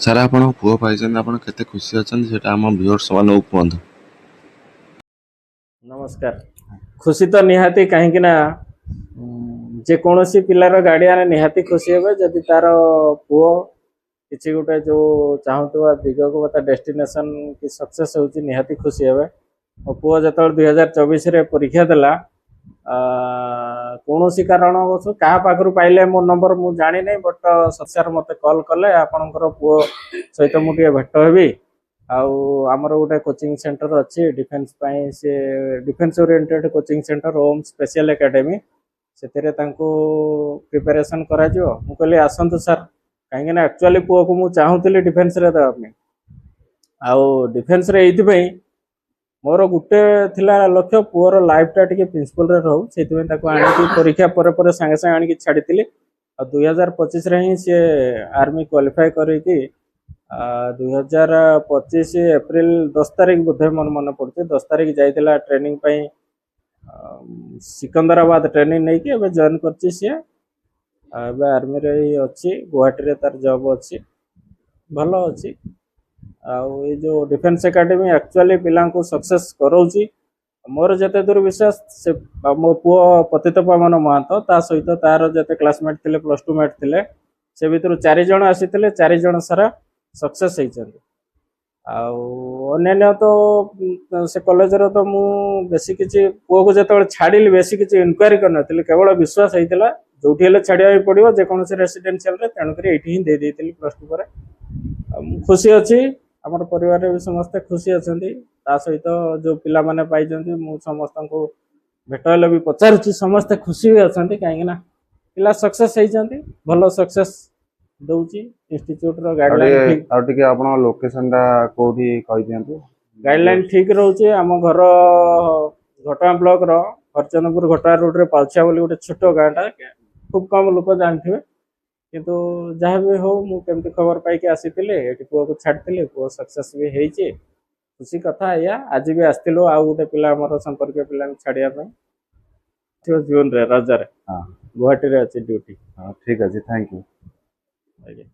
Sir, ଆପଣଙ୍କ ପୁଅ ପାଇଛନ୍ତି, ଆପଣ କେତେ ଖୁସି ଅଛନ୍ତି, ସେଇଟା ଆମ ଭିଉଅର୍ସ ମାନଙ୍କୁ କୁହନ୍ତୁ। ନମସ୍କାର। ଖୁସି ତ ନିହାତି, କାହିଁକି ନା ଯେକୌଣସି ପିଲାର ଗାର୍ଡିଆନ ନିହାତି ଖୁସି ହେବେ ଯଦି ତାର ପୁଅ କିଛି ଗୋଟେ ଯୋଉ ଚାହୁଁଥିବା ଦିଗକୁ ବା ତା ଡେଷ୍ଟିନେସନ କି ସକ୍ସେସ୍ ହେଉଛି, ନିହାତି ଖୁସି ହେବେ। ମୋ ପୁଅ ଯେତେବେଳେ 2024ରେ ପରୀକ୍ଷା ଦେଲା, କୌଣସି କାରଣବଶତଃ କାହା ପାଖରୁ ପାଇଲେ ମୋ ନମ୍ବର ମୁଁ ଜାଣିନି, ବଟ୍ ସାର୍ ମୋତେ କଲ୍ କଲେ, ଆପଣଙ୍କର ପୁଅ ସହିତ ମୁଁ ଟିକେ ଭେଟ ହେବି ଆଉ ଆମର ଗୋଟେ କୋଚିଂ ସେଣ୍ଟର ଅଛି ଡିଫେନ୍ସ ପାଇଁ, ସେ defence oriented coaching centre, Om special academy, ସେଥିରେ ତାଙ୍କୁ ପ୍ରିପାରେସନ୍ କରାଯିବ। ମୁଁ କହିଲି, ଆସନ୍ତୁ ସାର୍, କାହିଁକି ନା ଆକ୍ଚୁଆଲି ପୁଅକୁ ମୁଁ ଚାହୁଁଥିଲି ଡିଫେନ୍ସରେ ଦେବା ପାଇଁ। ଆଉ ଡିଫେନ୍ସରେ ଏଇଥିପାଇଁ ମୋର ଗୋଟେ ଥିଲା ଲକ୍ଷ୍ୟ, ପୁଅର ଲାଇଫଟା ଟିକେ ପିସଫୁଲରେ ରହୁ। ସେଇଥିପାଇଁ ତାକୁ ଆଣିକି ପରୀକ୍ଷା ପରେ ପରେ ସାଙ୍ଗେ ସାଙ୍ଗେ ଆଣିକି ଛାଡ଼ିଥିଲି। ଆଉ 2025ରେ ହିଁ ସିଏ ଆର୍ମି କ୍ୱାଲିଫାଏ କରିକି 2025 ଏପ୍ରିଲ 10 ତାରିଖ ବୋଧେ, ମୋର ମନେ ପଡ଼ୁଛି, 10 ତାରିଖ ଯାଇଥିଲା ଟ୍ରେନିଂ ପାଇଁ ସିକନ୍ଦରାବାଦ। ଟ୍ରେନିଂ ନେଇକି ଏବେ ଜଏନ୍ କରିଛି ସିଏ। ଆଉ ଏବେ ଆର୍ମିରେ ହିଁ ଅଛି, ଗୁଆହାଟୀରେ ତାର ଜବ୍ ଅଛି, ଭଲ ଅଛି। ଆଉ ଏଇ ଯୋଉ ଡିଫେନ୍ସ ଏକାଡେମୀ ଆକ୍ଚୁଆଲି ପିଲାଙ୍କୁ ସକ୍ସେସ୍ କରଉଛି, ମୋର ଯେତେ ଦୂର ବିଶ୍ୱାସ, ସେ ମୋ ପୁଅ ପତିତ ପାବନ ମହାନ୍ତ, ତା ସହିତ ତାର ଯେତେ କ୍ଲାସମେଟ୍ ଥିଲେ, +2 ମେଟ୍ ଥିଲେ, ସେ ଭିତରୁ ଚାରି ଜଣ ଆସିଥିଲେ, ଚାରି ଜଣ ସାରା ସକ୍ସେସ୍ ହେଇଛନ୍ତି। ଆଉ ଅନ୍ୟାନ୍ୟ ତ ସେ କଲେଜର ତ ମୁଁ ବେଶୀ କିଛି ପୁଅକୁ ଯେତେବେଳେ ଛାଡ଼ିଲି ବେଶୀ କିଛି ଇନକ୍ୱାରି କରିନଥିଲି। କେବଳ ବିଶ୍ୱାସ ହେଇଥିଲା, ଯୋଉଠି ହେଲେ ଛାଡ଼ିବା ପାଇଁ ପଡ଼ିବ ଯେକୌଣସି ରେସିଡେନ୍ସିଆଲରେ, ତେଣୁକରି ଏଇଠି ହିଁ ଦେଇ ଦେଇଥିଲି +2 ପରେ। ଆଉ ମୁଁ ଖୁସି ଅଛି, ଆମର ପରିବାରରେ ବି ସମସ୍ତେ ଖୁସି ଅଛନ୍ତି। ତା ସହିତ ଯୋଉ ପିଲାମାନେ ପାଇଛନ୍ତି, ମୁଁ ସମସ୍ତଙ୍କୁ ଭେଟ ହେଲେ ବି ପଚାରୁଛି, ସମସ୍ତେ ଖୁସି ବି ଅଛନ୍ତି, କାହିଁକି ନା ପିଲା ସକ୍ସେସ୍ ହେଇଛନ୍ତି, ଭଲ ସକ୍ସେସ୍ ଦଉଛି ଇନଷ୍ଟିଚ୍ୟୁଟର ଆଉ ଗାଇଡଲାଇନ ଟିକେ ଠିକ୍। ଆଉ ଟିକେ ଆପଣଙ୍କ ଲୋକେସନଟା କୋଉଠି କହିଦିଅନ୍ତୁ। ଗାଇଡଲାଇନ ଠିକ୍ ରହୁଛି। ଆମ ଘର ଘଟଗାଁ ବ୍ଲକର ହରିଚନ୍ଦନପୁର ଘଟଗାଁ ରୋଡରେ ପାଉଛିଆ ବୋଲି ଗୋଟେ ଛୋଟ ଗାଁଟା, ଖୁବ୍ କମ୍ ଲୋକ ଜାଣିଥିବେ। କିନ୍ତୁ ଯାହା ବି ହଉ, ମୁଁ କେମିତି ଖବର ପାଇକି ଆସିଥିଲି, ଏଠି ପୁଅକୁ ଛାଡ଼ିଥିଲି, ପୁଅ ସକ୍ସେସ୍ ବି ହେଇଛି। ଖୁସି କଥା ଏଇଆ। ଆଜି ବି ଆସିଥିଲୁ ଆଉ ଗୋଟେ ପିଲା, ଆମର ସମ୍ପର୍କୀୟ ପିଲାଙ୍କୁ ଛାଡ଼ିବା ପାଇଁ, ଜୁନରେ ରଜରେ। ଗୁହାଟୀରେ ଅଛି ଡ୍ୟୁଟି। ହଁ, ଠିକ ଅଛି, thank you. ଆଜ୍ଞା।